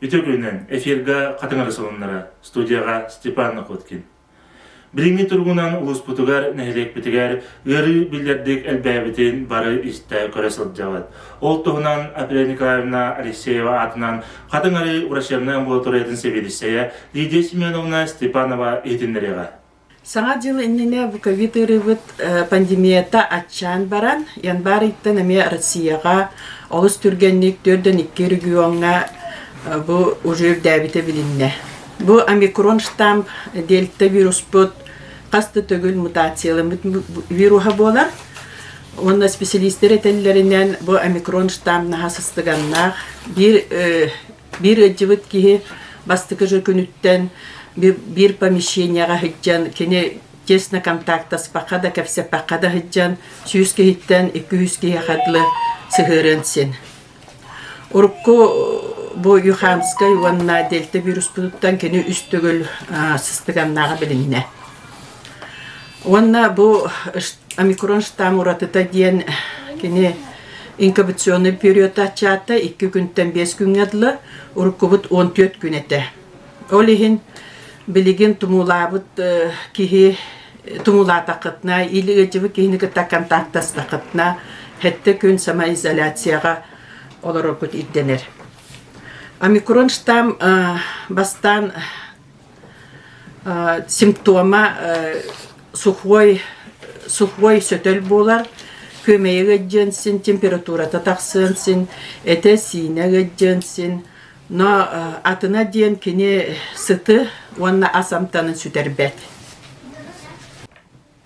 Үтүө күнүнэн эфирга Хатыҥ Арыы сонуннара, студияҕа Степан Находкин. Билиҥҥи туругунан улууспутугар, нэһилиэкпитигэр ыарыы биллэрдик элбээбитин бары истэ көрө сылдьабыт. Ол туһунан Апрель Николаевна Алексеева аатынан Хатыҥ Арыы врачебнай амбулаториятын сэбиэдиссэйэ Лидия Семеновна Степанова иһитиннэриэҕэ. Саҥа дьыл иннинэ бу ковид ыарыыбыт пандемията аччаан баран, январь ыйтан эмиэ Россияҕа олус түргэнник 42 региоҥҥа бу уже үрдээбитэ билиннэ. Бу омикрон штамм дельта вируспут хас да төгүл мутацияламмыт вируһа буолар. Уонна специалистэр этэллэринэн бу омикрон штамм наһаа сыстыганнаах. Биир Биир ыалдьыбыт киһи бастакы же күнүттэн биир помещениеҕа сылдьан, кини тесно контактаспакка да, кэпсэппэххэ да сылдьан, 100 киһиттэн 200 киһиэхэ дылы сыһыарыан син. Урукку бу Юханскай уонна Дельта вируспутуттан кини үс төгүл сыстыганнааҕа билиннэ. Уонна бу омикрон штамм уратыта диэн кини инкубационный период аччаата 2 күнтэн 5 күҥҥэ дылы, уруккубут 14 күн этэ. Ол иһин билигин тумуулаабыт киһи тумуулаатаххытына или ыалдьыбыт киһини кытта контактастаххытына сэттэ күн самоизоляцияҕа олороргут ирдэнэр. Омикрон штамм бастаан Симптома сухой сухой сөтөл буолар, күөмэйэ ыалдьыан син, температурата тахсыан син, этэ-сиинэ ыалдьыан син. Но атына диэн кини сыты уонна ас амтанын сүтэрбэт.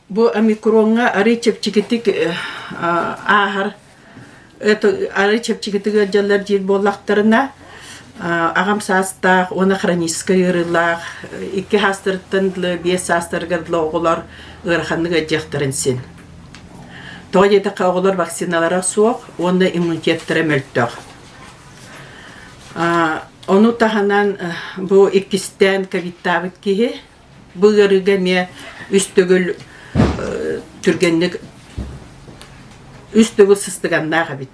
Бу омикроҥҥа арыый чэпчэкитик ааһар, арыый чэпчэкитик ыалдьаллар диир буоллахтарына, аҕам саастаах уонна хроническай ыарыылаах икки саастарыттан дылы биэс саастарыгар дылы оҕолор ыараханнык ыалдьыахтарын син. Тоҕо диэтэххэ оҕолор вакциналара суох уонна иммунитеттара мөлтөх. Ону таһынан бу иккистээн ковидтаабыт киһи Бу ыарыыга эмиэ үс төгүл түргэнник үс төгүл сыстыганнаах эбит.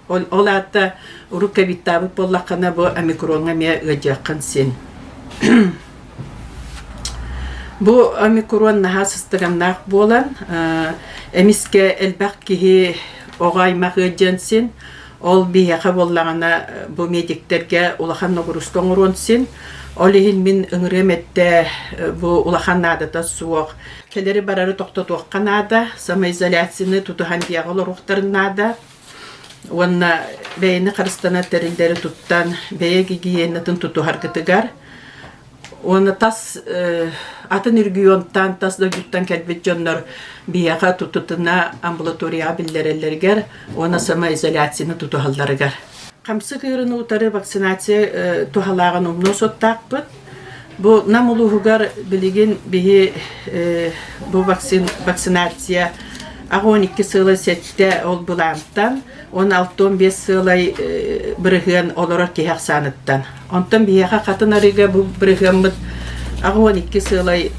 Ол, ол аата урут ковидтаабыт буоллаххына бу омикроҥҥа эмиэ ыалдьыаххын син. Бу омикрон наһаа сыстыганнаах буолан, эмискэ элбэх киһи оҕо аймах ыалдьыан син. Ол биһиэхэ буоллаҕына бу медиктэргэ улахан ноҕурууска оҥоруон син. Ол иһин мин ыҥырыам эттэ бу улахан наадата суох. Кэлэри-барары тохтотуохха наада, самоизоляцияны тутуһан дьиэҕэ олоруохтарын наада. Уонна бэйэни харыстанар тэриллэри туттан бэйэ гигиенатын тутуһаргытыгар Уонна тас атын регионтан, тас дойдуттан кэлбит дьоннор биһиэхэ тутутуна амбулаторияҕа биллэрэллэригэр уонна самоизоляцияны тутуһалларыгар. Хамсык ыарыыны утары вакцинация туһалааҕын умнуо суохтаахпыт. Бу Нам улууһугар билигин биһи бу вакцинация 12 сыала сэттэ ол былаантан 16-15 сыалай бырыһыан олорор киһи ахсааныттан. Онтон биһиэхэ Хатын Арыыга бу бырыһыаммыт 82 сыалай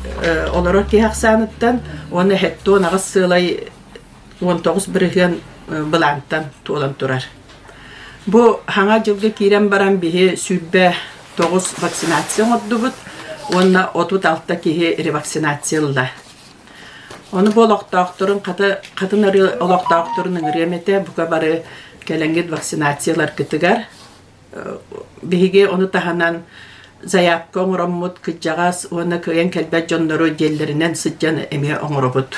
олорор киһи ахсааныттан уонна 78 сыалай 19 бырыһыан былаантан туолан турар. Бу хаҥа дьылга киирэн баран биһи 29 вакцинация оҥордубут уонна 36 киһи ревакцинация ылла. Ону бу олохтоохторун хата Хатын Арыы олохтоохторун ыҥырыам этэ бука бары кэлэҥҥит вакцинацияларгытыгар Биһиги ону таһынан заявка оҥороммут кырдьаҕас уонна кыайан кэлбэт дьоннору дьиэлэринэн сылдьан эмиэ оҥоробут.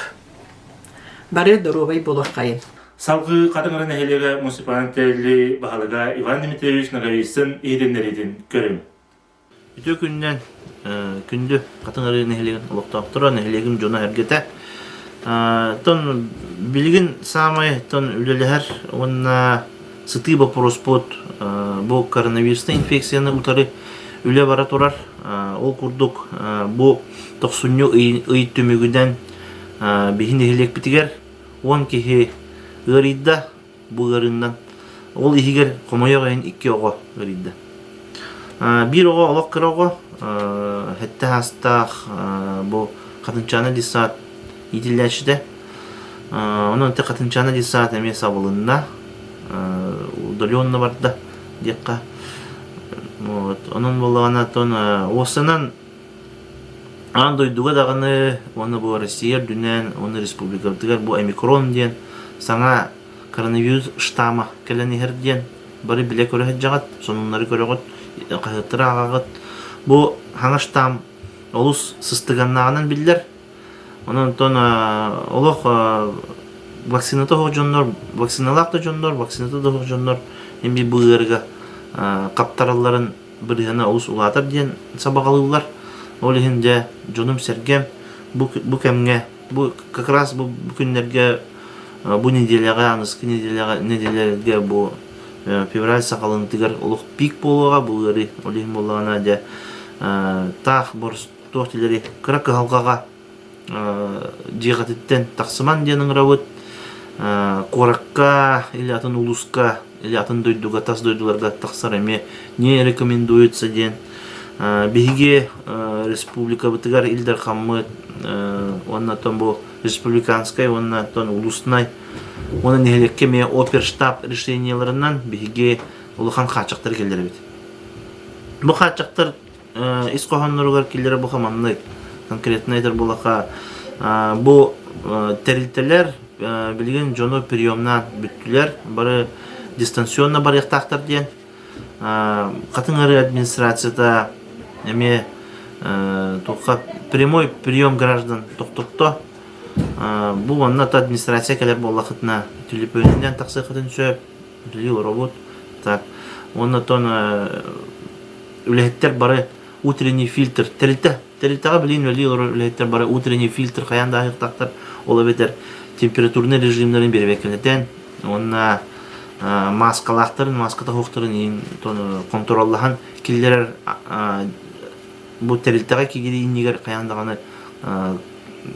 Бары доруобай буолуоххайын. Салгыы Хатыҥыры нэһилиэгэ муниципальнай тэриллии баһылыга Иван Дмитриевич Ноговицын иһитиннэриитин көрүҥ. Үтүө күнүнэн күндү Хатыҥ Арыы нэһилиэгин олохтоохторо, нэһилиэгим дьоно-сэргэтэ. Оттон билигин саамай оттон үлэлэһэр уонна сытыы боппуруоспут бу коронавируснай инфекцияны утары үлэ бара турар. Ол курдук бу тохсунньу ый түмүгүнэн биһи нэһилиэкпитигэр 10 киһи ыарыйда. Бу ыарыыннан ол иһигэр хомойуох иһин икки оҕо ыарыйда. Биир оҕо олох кыра оҕо, сэттэ саастаах бу Хатынчаана детсад иитиллээччитэ. Онон ити Хатынчаана детсад эмиэ сабылынна, удаленно барда диэххэ. Вот. Онон буоллаҕына оттон уоссанан аан дойдуга даҕаны уонна бу Россия үрдүнэн уонна республикабытыгар бу омикрон диэн саҥа коронавирус штамма кэлэн иһэр диэн бары билэ-көрө сылдьаҕыт, сонуннары көрөҕүт, хаһыаттары ааҕаҕыт. Бу хаҥа штамм олус сыстыганнааҕынан биллэр. Онон онтон олох вакцината суох дьоннор, вакциналаах да дьоннор, вакцината да суох дьоннор эмиэ бу ыарыыга хаптаралларын бырыһыана олус улаатар диэн сабаҕалыыллар. Ол иһин дьэ дьонум-сэргэм бу, бу кэмҥэ, бу как раз бу, бу күннэргэ, бу неделяҕа, аныгыскы неделяҕа, неделялэргэ бу февраль саҕаланыытыгар олох пик буолуоҕа бу ыарыы. Ол иһин буоллаҕына дьэ таах туох дииллэрий кыра кыһалҕаҕа дьиэҕититтэн тахсыман диэн ыҥырабыт. Куоракка или атын улууска или атын дойдуга тас дойдуларга тахсар эмиэ не рекомендуется диэн. Биһиги республикабытыгар Ил Дархаммыт уонна оттон бу республиканскай уонна оттон улуснай уонна нэһилиэккэ эмиэ оперштаб решениеларынан биһиги улахан хааччахтары киллэрэбит. Бу хааччахтар ис хоһоонноругар киллэрэ буха маннык конкретно этэр буоллахха бу тэрилтэлэр билигин дьону приемнаан бүттүлэр бары дистанционно барыахтаахтар диэн Хатыҥ Арыы администрацията эмиэ туохха прямой прием граждан тохтотто бу манна администрация кэлэр буоллахытына түлүпүөнүнэн тахсыаххытын сөп үлэлии олоробут. Так. Уонна оттон үлэһиттэр бары утренний фильтр тэрилтэ тэрилтэҕэ билигин үлэлии олорор үлэһиттэр бары утренний фильтр хайаан да аһыахтаахтар. Ол эбэтэр температурнай режимнэрин бэрэбиэркэлэтэн уонна мааскалаахтарын, мааска тоһуохтарын иһин хонтуруоллаһан киллэрэр бу тэрилтэҕэ киирии иннигэр хайаан даҕаны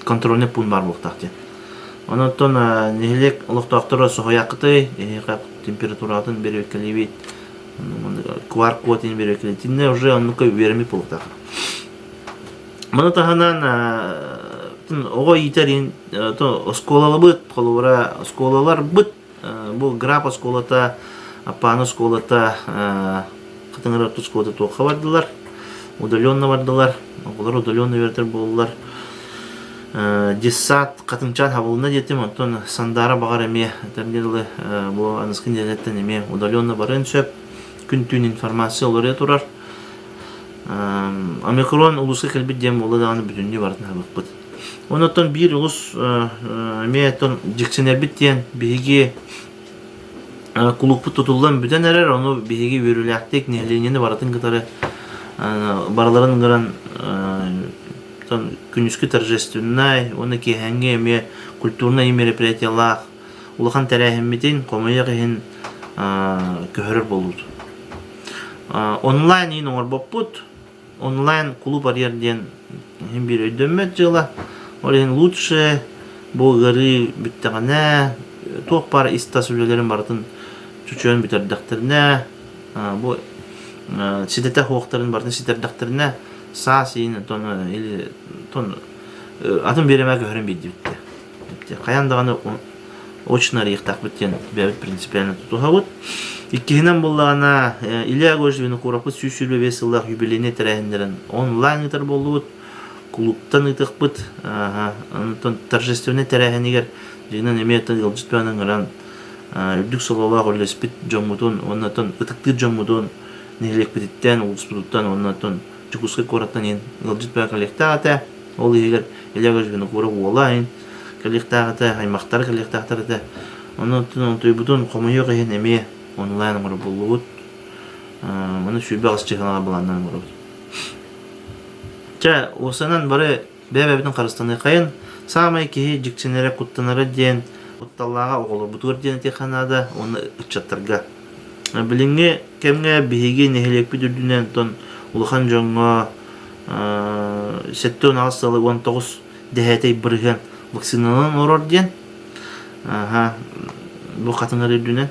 контрольный пункт баар буолуохтаах диэн. Онон нэһилиэк олохтоохторо соһуйааххытый, эһиэхэ температуратын бэрэбиэркэлиибит, QR-код иһин бэрэбиэркэлиибит. Итиннэ уже оннукка үөрэммит буолуохтаах. Маны таһынан оҕо иитэр иһин оскуолаларбыт, холобура, оскуолаларбыт Бу Граб оскуолата, Аппааны оскуолата, Хатыҥыр орто оскуолата туохха бардылар? Удаленно бардылар. Оҕолор удаленно үөрэтэр буоллулар. Детсад Хатыҥчаан хабылына диэтим, онтон Сандаара баҕар эмиэ этэргэ дылы бу аныскы нэдиэлэттэн эмиэ удаленно барыан сөп. Күн-түүн информация уларыйа турар. Омикрон улууска кэлбит диэн буолла даҕаны бүтүннүү барытын хабыппыт. Онон биир олус эмиэ оттон дьиксинэрбит диэн биһиги кулууппут тутуллан бүтэн эрэр, ону биһиги үөрүүлээхтик нэһилиэнньэни барытын кытары барыларын ыҥыран күнүскү торжественнай уонна киэһээҥҥи эмиэ культурнай мероприятиелаах улахан тэрээһиммитин хомойуох иһин көһөрөр буоллубут. Онлайн иһин оҥорбоппут, онлайн кулууп арыйар диэн иһин биир өйдөммөт дьыала. Ол иһин лучше бу ыарыы бүттэҕинэ туох баар ис-тас үлэлэрин барытын чочуйан бүтэрдэхтэринэ бу ситэтэ суохтарын барытын ситэрдэхтэринэ саас иһин тон или тон атын бириэмэ көһөрөн биэрдибит Хайаан даҕаны очно арыйыахтаахпыт диэн бэйэбит принципиально тутуһабыт. Иккиһинэн буоллаҕына, Илья Егорович Винокуровпыт 125 сыллаах юбилейнай тэрээһиннэрин онлайн ыытар буоллубут. Кулууптан ыытыахпыт. Онтон торжественнай тэрээһинигэр дьиҥинэн эмиэ ыалдьыт бөҕөнү ыҥыран үрдүк сололоох үлэлэспит дьоммутун уонна оттон ытыктыыр дьоммутун нэһилиэкпититтэн, улууспутуттан уонна оттон Дьокуускай куораттан иһин ыалдьыт бөҕө кэлиэхтээх этэ. Ол иһигэр Илья Егорович Винокуров уола иһин кэлиэхтээх этэ, аймахтара кэлиэхтээхтэр этэ. Онон онтуйбутун хомойуох иһин эмиэ онлайн оҥорор буоллубут. Ону 28 чыһылаҕа былааннан оҥоробут. Чэ, уопсайынан бары бэйэ-бэйэбитин харыстаныаххайын. Саамай киһи дьиксинэрэ, куттанара диэн кутталлааҕа оҕолорбутугар диэн этиэххэ наада уонна ыччаттарга. Билиҥҥи кэмҥэ биһиги нэһилиэкпит үрдүнэн оттон улахан дьоҥҥо 78 сылы 19 дэһээтэй бырыһыан вакциналанан олорор диэн бу хатыҥыр үрдүнэн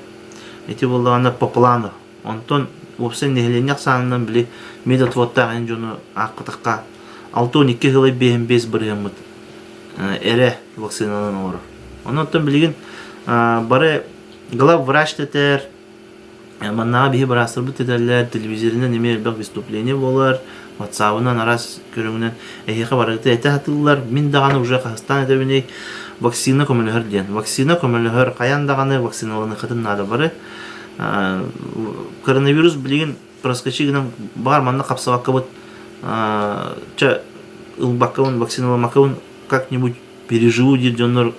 ити буоллаҕына по плану онтон уопсай нэһилиэнньэ ахсаанынан били медотводтаах эн дьону аахпатахха 62 сылай 55 бырыһыаммыт эрэ вакциналанан олорор онон оттон билигин бары главврач дэтэр. Маннаҕа биһи быраастарбыт этэллэр, телевизорынан эмиэ элбэх выступление буолар, ватсабынан араас көрүҥүнэн эһиэхэ барыта этэ сатыыллар. Мин даҕаны уже хаһыстаан этэбиний, вакцина көмөлөһөр диэн. Вакцина көмөлөһөр, хайаан даҕаны вакциналаныаххытын наада бары. Коронавирус билигин проскочи гынан баар манна хапсыбаккабыт чэ ылбаккабын, вакциналаммаккабын как-нибудь переживу диир дьоннор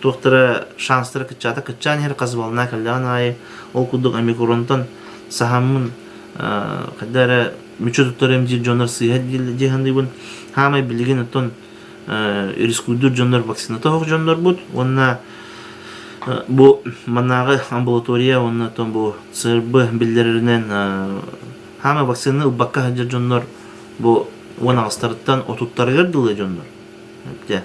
туохтара шанстара кыччаата кыччаан иһэр хас волна кэллэҕин аайы ол курдук омикронтан саһаммын хайда эрэ мүччү туттарыам диир дьоннор сыыһа дии саныыбын хаамай билигин оттон рискуйдуур дьоннор вакцината суох дьоннорбут уонна бу маннааҕы амбулатория уонна оттон бу ЦРБ биллэрэринэн хаамай вакцинаны ылбакка сылдьар дьоннор Бу 18-тарыттан 30-тарыгар дылы дьоннор. Дьэ.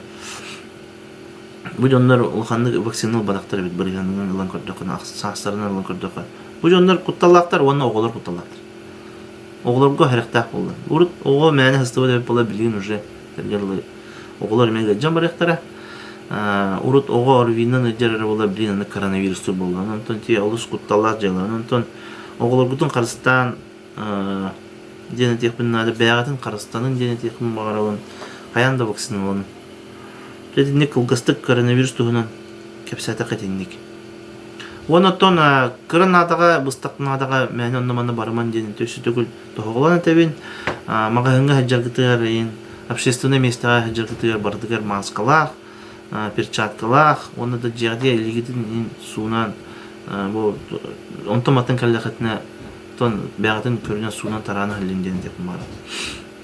Бу дьоннор улаханнык вакцина ылбатахтар эбит бырыһыанынан ылан көрдөххө, саастарынан ылан көрдөххө. Бу дьоннор кутталлаахтар уонна оҕолор кутталлаахтар. Оҕолорго сэрэхтээх буолла. Урут оҕо мээнэ сыстыбат эбит буолла, билигин уже дылы оҕолор эмиэ ыалдьан барыахтара. Урут оҕо ОРВИ-нан ыалдьар эрэ буолла, билигин аны коронавирустур буолла. Онтон ти олус кутталлаах дьыала. Онтон оҕолоргутун харыстаан диэн этиэхпин наада, бэйэҕитин харыстаныҥ диэн этиэхпин баҕарабын, хайаан да вакциналаныҥ. Дьэ итинник кылгастык коронавирус туһунан кэпсээтэх итинник. Уонна оттон кыра наадаҕа, быстах наадаҕа мээнэ онно-манна барыман диэн өссө төгүл тоһоҕолоон этэбин. Маҕаһыыҥҥа сылдьаргытыгар, общественнай миэстэҕэ сылдьаргытыгар барытыгар мааскалаах, перчаткалаах уонна да дьиэҕитигэр илиигитин суунан бу онтон мантан кэллэххитинэ Оттон бэйэҕитин көрүнэн суунан тараана иһиллин диэн этиэхпин баҕарабын.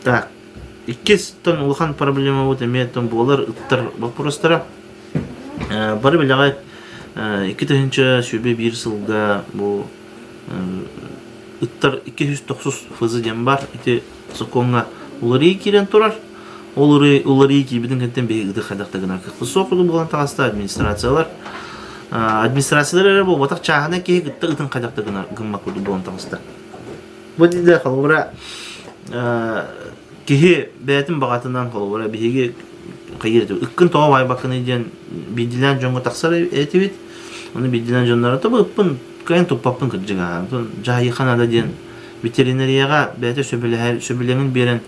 Так, иккис тон улахан проблемабыт эмиэ тон буолар ыттар боппуруостара. Бары билэҕит 2021 сылга бу ыттар 290 ФЗ диэн бар. Ити сокуоҥҥа уларыйыы киирэн турар. Ол уларыйыы киирбитин кэнниттэн биһиги ыты хайдах да гынар кыахпыт суох курдук буолан таҕыста администрациялар. Администрациялар эрэ буолбатах чааһынай киһи кытта ытын хайдах да гынар гыммат курдук буолан таҕыста. Бу дии холобура киһи бэйэтин баҕатынан холобура биһиги хайыыр этибит ыккын тоҕо баайбаккыный диэн биирдиилээн дьоҥҥо тахсар этибит. Ону биирдиилээн дьонноро тобу ыппын кыайан туппаппын кырдьыга. Дьаһайыахха наада диэн ветеринарияҕа бэйэтэ сөбүлэһэр сөбүлэҥин биэрэн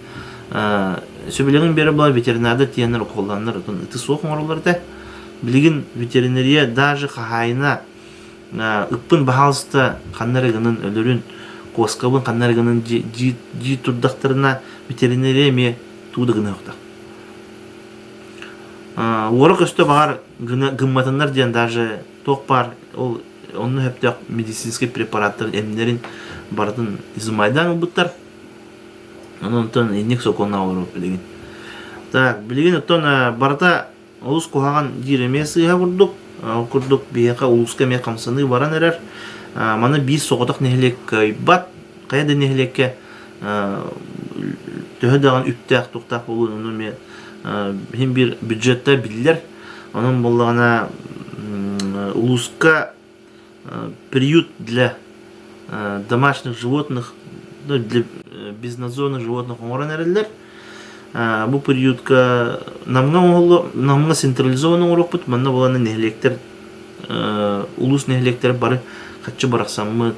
сөбүлэҥин биэрэр буолан ветеринардар тиийэннэр уколлааннар отон ыты суох оҥороллор этэ. Билигин ветеринария даже хаһаайына ыппын баһаалыста ханна эрэ гынан өлөрүн, куоскабын ханна эрэ гынан дии турдахтарына ветеринария эмиэ туу да гыныахтаах. Уора көстө баҕар гымматыннар диэн даже туох баар ол онно сөптөөх медицинскэй препараттар эмнэрин барытын изымайдаан ылбыттар. Онон онтон инник сокуоннаах олоробут билигин. Так, билигин оттон барыта олус куһаҕан диир эмиэ сыыһа курдук. Ол курдук биһиэхэ улууска эмиэ хамсаныы баран эрэр. Маны биир соҕотох нэһилиэк кыайбат. Хайа да нэһилиэккэ төһө даҕаны үптээх туохтаах буолуон ону эмиэ иһин биир бюджетта биллэр. Онон буоллаҕына улууска приют для домашних животных, ну, для безнадзорных животных оҥорон эрэллэр. Бу приютка Намҥа оҥоһуллу, Намҥа централизованно оҥоруохпут, манна буолан нэһилиэктэр, улуус нэһилиэктэрэ бары хаччы бырахсаммыт.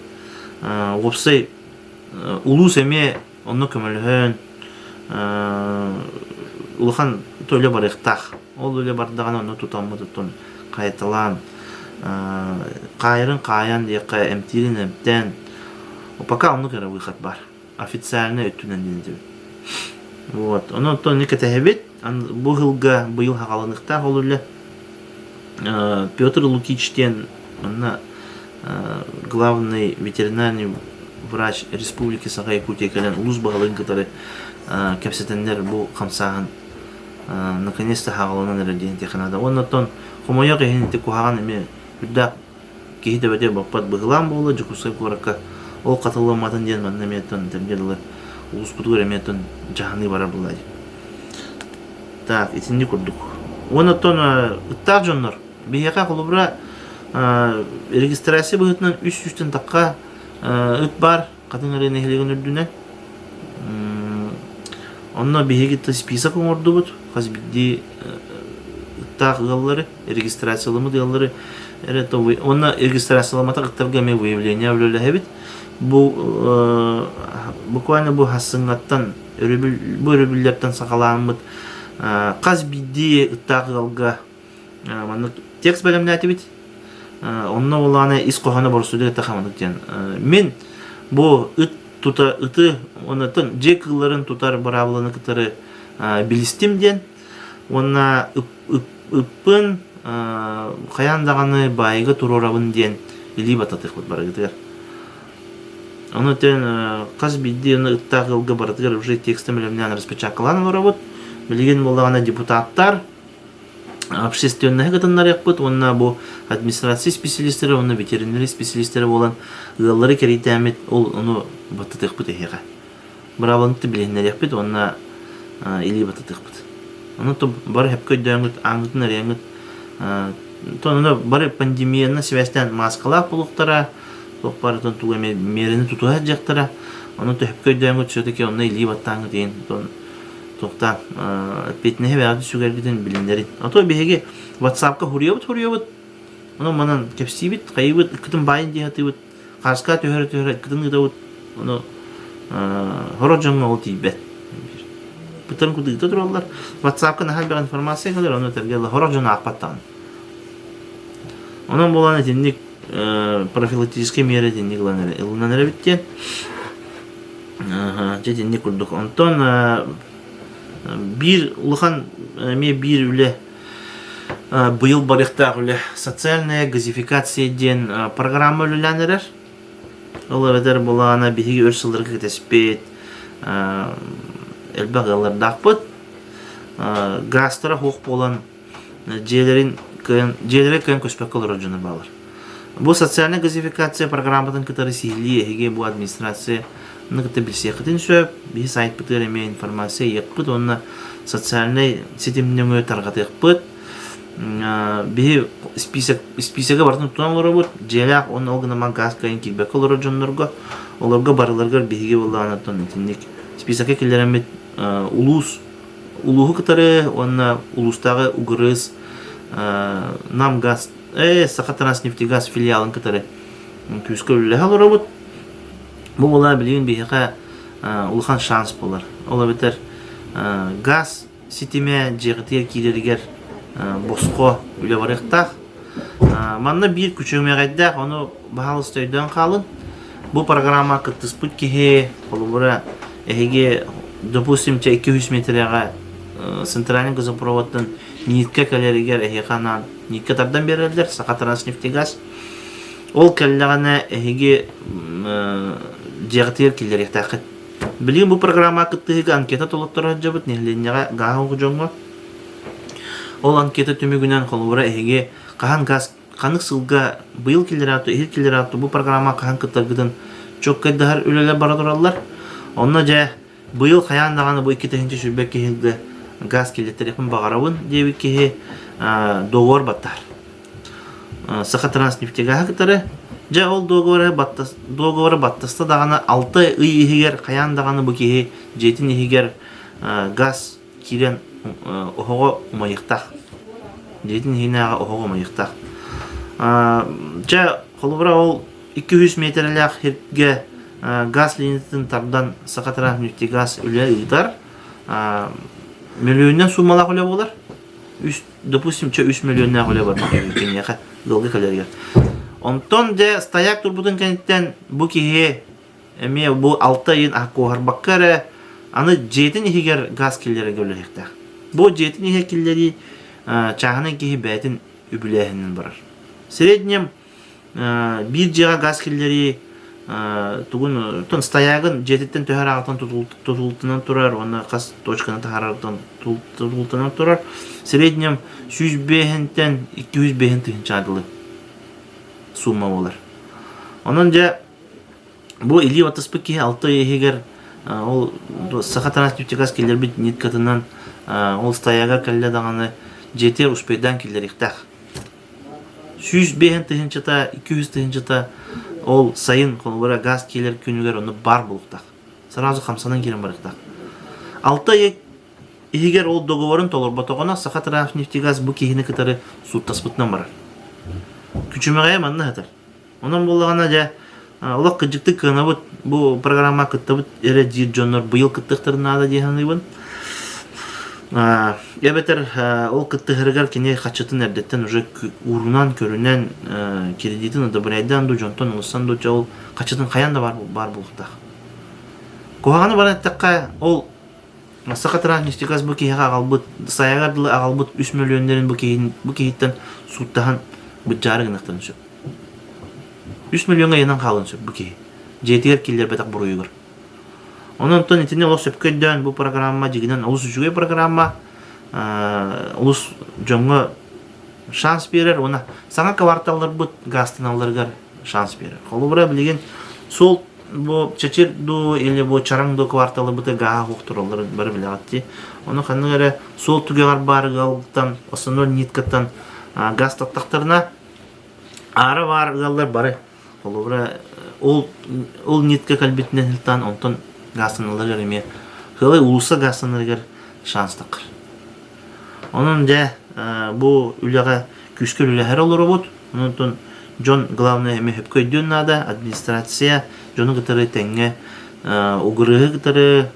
Уопсай улуус эмиэ онно көмөлөһөн улахан үлэ барыахтаах. Ол үлэ бардаҕына онно тутаммыт оттон хайаталаан хаайарын хаайан диэххэ эмтиирин эмтээн пока оннук эрэ выход баар официальнай өттүнэн диэн этэбин. Вот. Онон оттон ини кэтэһэбит. Бу сылга быйыл хаҕаланыахтаах ол үлэ. Петр Лукич диэн манна главный ветеринарный врач Республики Саха-Якутия кэлэн улуус баһылыгын кытары кэпсэтэннэр бу хамсааһын наконец-то хаҕаланан эрэр диэн этиэххэ наада. Уонна оттон хомойуох иһин ити куһаҕан эмиэ үрдээх киһи төбөтүгэр баппат быһылаан буолла Дьокуускай куоракка ол хатыламматын диэн манна эмиэ оттон этэргэ дылы улууспутугар эмиэ оттон дьаһаныы барар буолла дии. Так, итинник курдук. Уонна оттон ыттаах дьоннор биһиэхэ холобура регистрация быһыытынан үс сүүстэн тахха ыт баар Хатыҥ Арыы нэһилиэгин үрдүнэн. Онно биһиги список оҥордубут. Хас биирдии ыттаах ыаллары, регистрацияламмыт ыаллары эрэ уонна регистрацияламматах ыттарга эмиэ выявление үлэлэһэбит. Бу буквально бу хассыҥҥаттан өрөбүл бу өрөбүллэртэн саҕалааммыт хас биирдии ыттаах ыалга маннык текст бэлэмнээтибит. Онно улаана ис хоһооно боростуйдук эттэххэ маннык диэн. Мин бу ыт тута ыты оннуттан дьиэ кыылларын тутар быраабыланы кытары билистим диэн уонна ыппын хайаан даҕаны баайга туруорабын диэн илии баттатыахпыт барыгытыгар. Ону тэн хас биирдии ыттаах ыалга барытыгар уже текстэн бэлэмнээн распечаткалаан олоробут. Билигин буоллаҕына депутаттар общественноһы кытыннарыахпыт уонна бу администрация специалистэрэ уонна ветеринарий специалистэрэ буолан ыаллары кэрийтээммит ол ону баттатыахпыт эһиэхэ. Быраабыланы билиһиннэриэхпит уонна илии баттатыахпыт. Ону то бары сөпкө өйдөөҥҥүт, ааҥҥытын арыйаҥҥыт то бары пандемиянан сибээстээн мааскалаах буолуохтара, туох барытын тугу эмэ миэрэни тутуһа сылдьыахтара. Ону төһөпкө өйдөөҥҥүт все-таки онно илии баттааҥҥыт иһин туохтаан эппиэтинэһи бэйэҕит сүгэргитин билиннэрин. А то биһиги WhatsApp-ка хуруйабыт-хуруйабыт, онон манан кэпсиибит, хайыыбыт, ыккытын баайын дии сатыыбыт, хааска түһэрэ-түһэрэ ыккытын ыытабыт, ону хорох дьоҥҥо ол тиийбэт. Бытарын курдук ыыта тураллар. WhatsApp-ка наһаа элбэх информация кэлэр, ону этэргэ хорох дьон аахпат даҕаны. Онон буолан итинник профилактическай миэрэ итинник ылынан эрэбит диэн. Дьэ итинник курдук. Онтон биир улахан эмиэ биир үлэ быйыл барыахтаах үлэ социальная газификация диэн программа үлэлээн эрэр. Ол эбэтэр былаана биһиги өр сылларга кэтэспит элбэх ыаллардаахпыт. Газтара суох буолан дьиэлэрин кыайан дьиэлэрэ кыайан көспөккө олорор дьоно бааллар. Бу социальная газификация программатын кытары сиһилии эһиги бу администрацияны кытта билсиэххитин сөп. Биһи сайтпытыгар эмиэ информация ыйыахпыт уонна социальнай ситим нөҥүө тарҕатыахпыт. Биһи список списогэ барытын тутан олоробут. Дьиэлээх уонна ол гынан газ кыайан киирбэккэ олорор дьоннорго, олорго барыларыгар биһиги буоллаҕына итинник списокка киллэрэммит улуус улууһу кытары уонна улуустааҕы УГРС Намгаз Сахатранснефтегаз филиалын кытары күүскэ үлэлэһэ олоробут. Бу буолаа билигин биһиэхэ улахан шанс буолар. Ол эбэтэр газ ситимэ дьиэҕитигэр киирэригэр босхо үлэ барыахтаах. Манна биир күчүмэҕэйдээх, ону баһаалыста өйдөөн хаалын. Бу программа кыттыспыт киһи, холобура, эһиги, допустим, чэ 200 метрэҕэ центральный газопроводтан нитка кэлэригэр эһиэхэ анаан нитка тардан биэрэллэр, Сахатранснефтегаз. Ол кэллэҕинэ эһиги дьиэҕитигэр киллэриэхтээххит. Билигин бу программа кыттыһыыга анкета толотторо сылдьабыт нэһилиэнньэҕэ гааһы дьоҥҥо. Ол анкета түмүгүнэн холобура эһиги хаһан газ ханнык сылга быйыл киллэрээт иһил киллэрээт бу программа хаһан кыттаргытын чуоккайдаһар үлэлэр бара тураллар. Онно дьэ быйыл хайаан даҕаны бу 2022 киһилгэ газ киллэттэриэхпин баҕарабын диэбит киһи договор баттаһар. Сахатранснефтегаһы кытары дьэ ол договоры баттас договоры баттаста даҕаны 6 ый иһигэр хайаан даҕаны бу киһи дьиэтин иһигэр газ киирэн оһоҕо умайыахтаах. Дьиэтин иһинээҕи оһоҕо умайыахтаах. Дьэ, холобура ол 200 миэтэрэлээх сиргэ газ линиятын тардан Сахатранснефтегаз үлэ ыытар. Мөлүйүөнүнэн суумалаах үлэ буолар. Үс, допустим, чэ 3 мөлүйүөннээх үлэ бар киниэхэ ыалга кэлэригэр. Онтон дьэ стояк турбутун кэнниттэн бу киһи Эмиэ бу алта ыйын куоһарбакка эрэ аны дьиэтин иһигэр газ киллэрэргэ үлэлэһиэхтээх. Бу дьиэтин иһигэр киллэрии чааһынай киһи бэйэтин үбүлээһининэн барар. Среднем биир дьиэҕэ газ киллэрии тугун стоягын дьиэтиттэн төһө ырааҕыттан тутултанан турар уонна хас точканы таһаарарыттан тутултанан турар. Среднем 105-тэн 205 тыһыынчаҕа дылы сумма буолар. Онон дьэ Бу илии баттаспыт киһи алта ый иһигэр ол Саха Транснефтегаз киллэрбит ниткатынан ол стоягар кэллэ даҕаны дьиэтигэр успейдаан киллэриэхтээх. 105 тыһыынчата, 200 тыһыынчата ол сайын холобура газ киирэр күнүгэр онно баар буолуохтаах. Сразу хамсанан киирэн барыахтаах. Алта ый. иһигэр ол договорун толорботоҕуна Сахатранснефтегаз бу киһини кытары сууттаспытынан барар. Күчүмэҕэйэ манна сытар. Онон буоллаҕына дьэ олох кырдьыктык кыанабыт бу программа кыттабыт эрэ диир дьоннор быйыл кыттыахтарын наада дии саныыбын. Эбэтэр ол кыттыһарыгар кини хаччытын эрдэттэн уже уурунан, көрүнэн, кредитин одобряйдаан дуу, дьонтон ылсан дуу, ол хаччытын хайаан да баар, баар буолуохтаах. Куһаҕаны баран эттэххэ, ол Саха Транснефтегаз бу киһиэхэ аҕалбыт, сайаҕар дылы аҕалбыт үс мөлүйүөннэрин бу киһин бу киһиттэн сууттаһан быдьаары гыныахтарын сөп. Үс мөлүйүөҥҥэ ыйанан хаалыан сөп бу киһи. Дьиэтигэр киллэрбэтэх буруйугар. Онон онтон итини олох сөпкө өйдөөн бу программа дьигинэн олус үчүгэй программа, олус дьоҥҥо шанс биэрэр уонна саҥа кварталларбыт гаастаналларыгар шанс биэрэр. Холобура билигин суол бу Чэчир дуу или бу Чараҥ дуу кварталыбыты гааһа суох туралларын бары билэҕит дии. Ону ханнык эрэ суол түгэҕэр баар ыалтан, основной ниткаттан газ таттахтарына аара баар ыаллар бары холобура ол ол нитка кэлбитинэн сылтаан онтон гаастаналларыгар эмиэ сыалай уулусса гаастанарыгар шанс таххар. Онон дьэ бу үлэҕэ күүскэ үлэлэһэр олоробут. Онон дьон главное эмиэ сөпкө өйдүөн наада. Администрация дьону кытары тэҥҥэ угрыһы кытары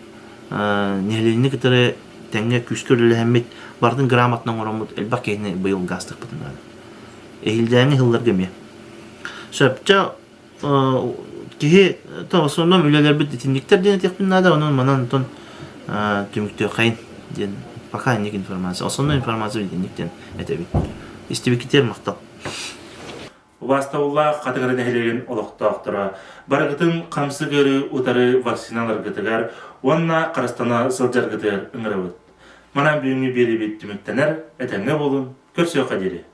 нэһилиэнньэни кытары тэҥҥэ күүскэ үлэлэһэммит барытын грамотно оҥороммут элбэх киһини быйыл гаастыахпытын наада. Эһиилдээҥҥи сылларга эмиэ. Сөп. Чэ киһи в основном үлэлэрбит итинниктэр диэн этиэхпин наада, онон манан онтон түмүктүөххэйин диэн пока инник информация, основной информация итинник диэн этэбит. Истибиккитигэр махтал. Убаастабыллаах Хатыҥыры нэһилиэгин олохтоохторо, барыгытын хамсык ыарыы утары вакциналаргытыгар уонна харыстана сылдьаргытыгар ыҥырабыт. Манан бүгүҥҥү биэриибит түмүктэнэр, этэҥҥэ буолун, көрсүөххэ диэри.